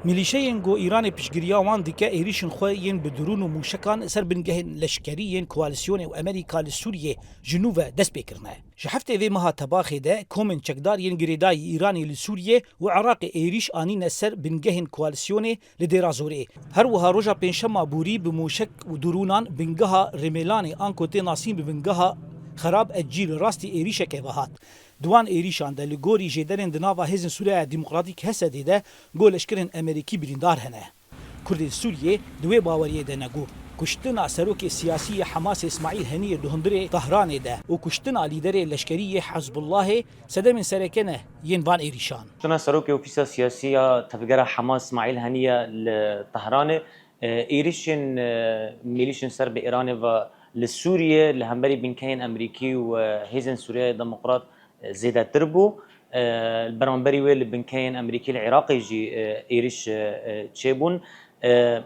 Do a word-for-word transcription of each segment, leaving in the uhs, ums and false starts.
Milîşeyên ku Îranê piştgiriya wan dike, êrîşên xwe yên bi drûn û mûşekan ser bingehên leşkerî yên koalîsyonê û Amerîka li Sûriyê ji nû ve dest pê kirine. Ji heftê vê meha Tebaxê de komên çekdar yên girêdayî Îranê li Sûriyê û Iraqê êrîş anîne ser bingehên koalîsyonê li Dêra Zorê. Her wiha roja Pêncşema borî bi mûşek û drûnan bingeha Rêmêlanê, anku tê nasîn bi bingeha Xerab Ecî, li rastî êrîşeke ve hat. Di wan êrîşan de, li gorî jêderên di nava Hêzên Sûriya Demokratîk, H S D'ê, de ku leşkerên Amerîkî birîndar hene. Kurdên Sûriyê di wê baweriyê de ne ku kuştina serokê siyasî yê Hemasê Îsmaîl Heniyê di hundirê Tehranê de û kuştina lîderê leşkerî yê Hizbullahê sedemên sereke ne yên van êrîşan. Kuştina serokê ofîsa siyasî ya tevgera Hemas Îsmaîl Heniye li Tehranê, e, êrîşên, e, milîşên ser bi Îranê ve li Sûriyê li hemberî binkeyên Amerîkî û, e, Hêzên Sûriya Demokrat, e, zêdetir bû. E, li beramberî wê li binkeyên Amerîkî li Iraqê jî, e, êrîş, e, e, çêbûn. E,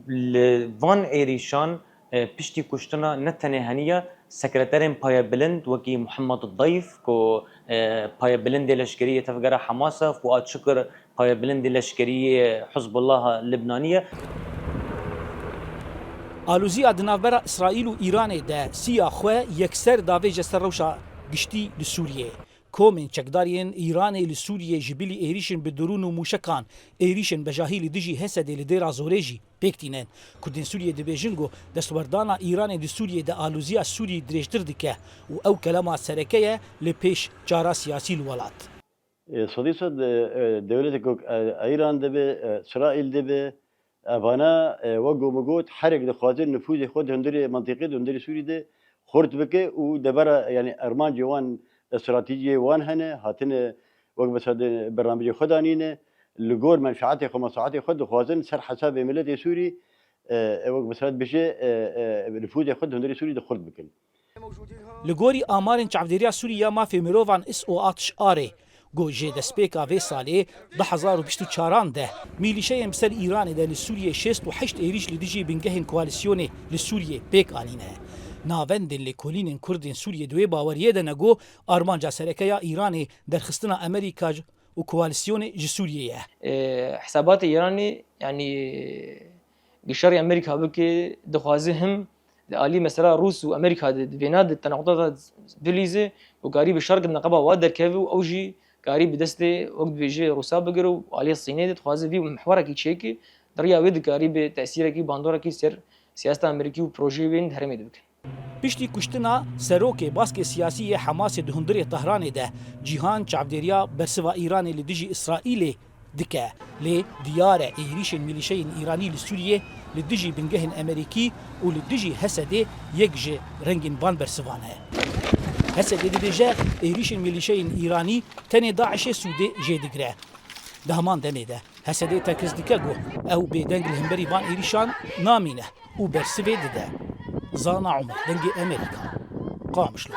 li van êrîşan, e, piştî kuştina ne tenê Heniye, sekreterên payebilind wekî Muhammed Dayf ku, e, payebilindê leşkerî yê tevgera Hamas e, Fuad Şukir payebilindê leşkerî yê Hizbullaha Libnanî ye. Alûziya di navbera Îsraîl û Îranê de siya xwe yekser davêje ser rewşa giştî li Sûriyê. Komên çekdar yên Îranê li Sûriyê ji bilî êrîşên bi drûn û mûşekan, êrîşên bejahî li dijî H S D'ê li Dêra Zorê jî pêk tînin. Kurdên Sûriyê dibêjin ku destwerdana Îranê di Sûriyê de alûziya Sûrî dirêjtir dike û ew kelama sereke ye li pêş çara siyasî li welat. E, sedî sed, e, e, dewletek wek, e, Îran dibe, e, Îsraîl dibe, evana, e, wek ku min got, herek dixwazin nifûzê xwe di hundirê mentiqê, di hundirê Sûrî de xurt bike û devera, yanî armancê wan, stratejiyê wan hene, hatine wek mesela di bernamecê xwe danîne, li gor menfaetê xwe, meslahetê xwe dixwazin ser hesabê miletê Sûrî, e, e, wek mesela dibêje, e, e, nifûzê xwe di hundirê Sûrî de xurt bikin. Li gorî amarên Çavdêriya Sûrî ya Mafê Mirovan, S O A T Ş A R ê, ku ji destpêka vê salê du hezar û bîst û çaran de milîşeyên bi ser Îranê de li Sûriyê şêst û heşt êrîş li dijî bingehên koalîsyonê li Sûriyê pêk anîne. Navendên lêkolînên Kurdên Sûriyê di wê baweriyê de ne ku armanca sereke ya Îranê derxistina Amerîka û koalîsyonê ji Sûriyê ye. E, hesabatê Îranê, yanî, gi şerê Amerîka bike, dixwaze him di alî mesela Rûs û Amerîka de, di vêna de tenaqûda de bilîze û karî bi şer neqeba wa derkeve û ew jî karî bi destê, wek dibêje, Rûsa bigire û alî Sînê de dixwaze vî mihwerekî çêke, di riya wê dikarî bi tesîrekî, bandorekî ser siyaseta Amerîkî û projeyê wê yên di herêmê de bikin. Piştî kuştina serokê baskê siyasî yê Hemasê di hundirê Tehranê de, cîhan çavdêriya bersiva Îranê li dijî Îsraîlê dike. Lê diyar e êrîşên milîşeyên Îranî li Sûriyê li dijî bingehên Amerîkî û li dijî H S D'ê yek ji rengên van bersivan e. H S D dibêje êrîşên milîşeyên Îranî tenê DAIŞ'ê sûdê jê digire. Di heman demê de H S D tekez dike ku ew bêdeng li hemberî van êrîşan namîne û bersivê dide. Zana Omer, Dengê Amerîka, Qamişlo.